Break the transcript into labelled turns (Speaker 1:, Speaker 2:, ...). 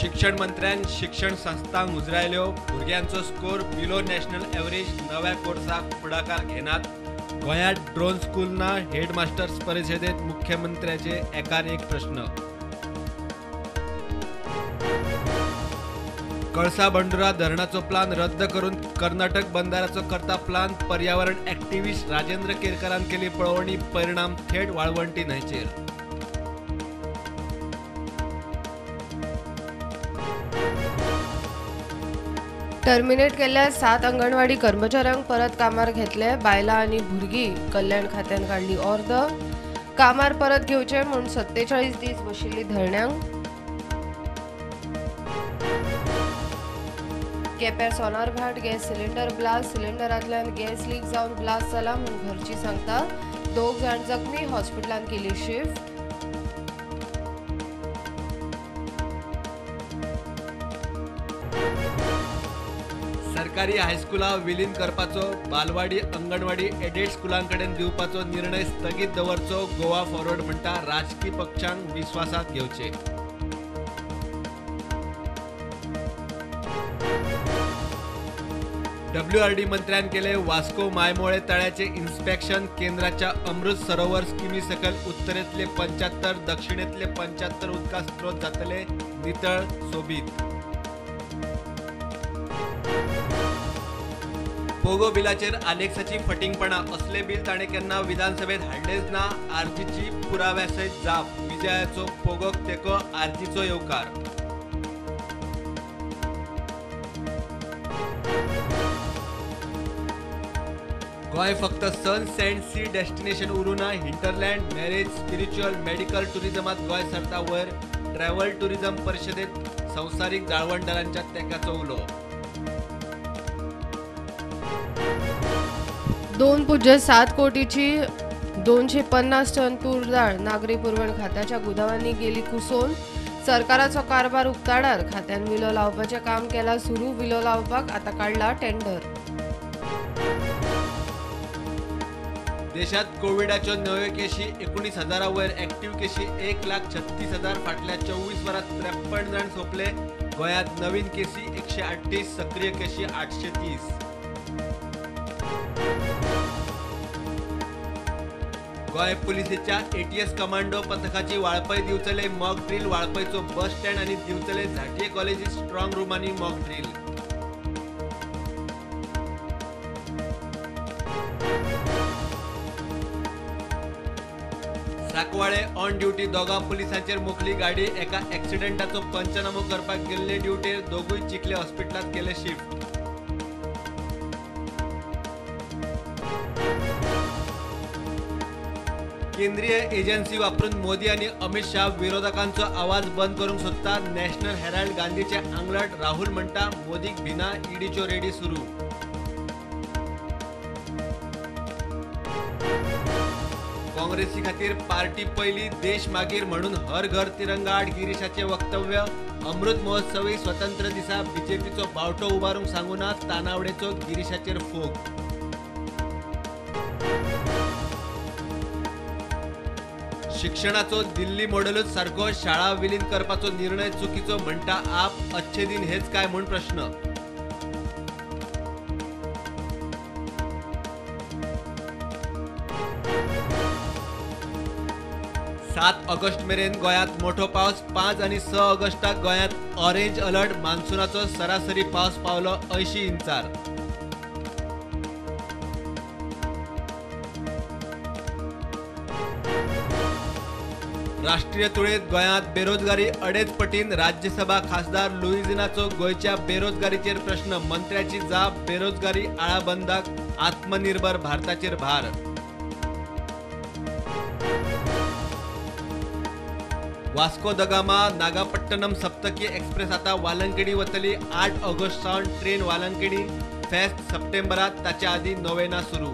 Speaker 1: शिक्षण मंत्र्यान शिक्षण संस्थांक मुजरायल्यो, भुरग्यांचो स्कोर बिलो नॅशनल एव्हरेज, नव्या कोर्साक फुडाकार घेनात। गोंयांत ड्रोन स्कूल ना, हेडमास्टर्स परिशदेंत मुख्यमंत्र्याचे एकार एक प्रश्न। कळसा बंडुरा धरणाचो प्लान रद्द करून कर्नाटक बंदाराचो करता प्लान, पर्यावरण ॲक्टिव्हिस्ट राजेंद्र केरकरान केली पळोवणी, परिणाम थेट वाळवंटी न्हंयचेर।
Speaker 2: टर्मिनेट केल्ल्या 7 अंगणवाडी कर्मचाऱ्यांक परत कामार घेतले। बायलां आनी भुरगीं कल्याण खात्यान काडली ऑर्द, कामार परत घेवचे म्हूण 47 दीस बशिल्ली धरण्यांक। केप्यार सोनारभाट गॅस सिलिंडर ब्लास्ट, सिलिंडरांतल्यान गॅस लीक जावन ब्लास्ट जाला म्हूण घरची सांगता। 2 जाण जखमी, हॉस्पिटलांत केली शिफ्ट।
Speaker 1: सरकारी हायस्कुलां विलीन करपाचो, बालवाडी अंगणवाडी एडेड स्कुलांकडेन दिवपाचो निर्णय स्थगीत दवरचो, गोवा फॉरवर्ड म्हणटा राजकी पक्षांक विस्वासांत घेवचे। डब्ल्यूआरडी मंत्र्यान केले वास्को मायमोळे तळ्याचे इन्स्पेक्शन, केंद्राच्या अमृत सरोवर स्किमी सकयल उत्तरेतले 75 दक्षिणेतले 75 उदका स्त्रोत जातले नितळ सोबीत। पोगो बिलाचेर आलेक्साची फटिंगपणा, असले बिल ताणें केन्ना विधानसभेत हाडलेच ना, आरजीची पुराव्यासयत जाप, विजयाचो पोगोक तेंको, आरजीचो येवकार। गोंय फक्त सन सँड सी डेस्टिनेशन उरूं ना, हिंटरलँड, मॅरेज, स्पिरिच्युअल, मेडिकल टुरिझमात गोंय सरता वयर, ट्रॅव्हल टुरिझम परिशदेत संवसारीक जाळवणदारांच्या तेंक्याचो उलो।
Speaker 2: 2.7 कोटीची 250 टन तूर दाळ नागरी पुरवण खात्याच्या गुदावांनी गेली कुसोवन। सरकाराचो कारभार उक्ताडार, खात्यान विलो लावपाचें काम केलां सुरू, विलो लावपाक आतां काडला टेंडर।
Speaker 1: देशात कोविडाच्यो नव्यो केशी 19,000 वयर, ॲक्टिव्ह केशी 1,36,000, फाटल्या 24 वरांत 53 जाण सोंपले। गोंयांत नवीन केशी 138, सक्रीय केशी 830। गोंय पुलिसेच्या एटीएस कमांडो पथकाची वाळपय दिवचले मॉक ड्रील, वाळपयचो बस स्टँड आनी दिवचले झांटये कॉलेजीत स्ट्रॉंग रुमांनी mock drill. Sancoale on duty दोगां पुलिसांचेर मोखली गाडी, एका ॲक्सिडेंटाचो पंचनामो करपाक गेल्ले ड्युटेर दोगूय चिखले हॉस्पिटलांत केले शिफ्ट। केंद्रीय एजन्सी वापरून मोदी आनी अमित शाह विरोधकांचो आवाज बंद करूंक सोदता, नॅशनल हेराल्ड गांधीचे आंगलट, राहुल म्हणटा मोदीक भिना, ईडीच्यो रेडी सुरू। काँग्रेसी खातीर पार्टी पयली देश मागीर म्हणून हर घर तिरंगा आड गिरीशाचे वक्तव्य, अमृत महोत्सवी स्वतंत्र दिसा बीजेपीचो बावटो उबारूंक सांगूना, तानावडेचो गिरीशाचेर फोग। शिक्षणाचो दिल्ली मॉडेलूच सारको, शाळा विलीन करपाचो निर्णय चुकीचो म्हणटा आप, अच्छे दिन हेच काय म्हूण प्रश्न। सात ऑगस्ट मेरेन गोंयांत मोठो पावस, 5 आनी 6 ऑगस्टाक गोंयांत ऑरेंज अलर्ट, मान्सूनाचो सरासरी पावस पावलो 80 इंचार। राष्ट्रीय तुळेत गोंयांत बेरोजगारी 2.5 पटीन, राज्यसभा खासदार लुईझिनाचो गोंयच्या बेरोजगारीचेर प्रश्न, मंत्र्याची जाप, बेरोजगारी आळाबंदाक आत्मनिर्भर भारताचेर भार। Vasco the Gama Nagapattinam Saptaki express आता वालंकिणी वतली, 8 ऑगस्ट सावन ट्रेन वालंकिणी, फेस्त सप्टेंबरात, ताच्या आदी नोवेना सुरू।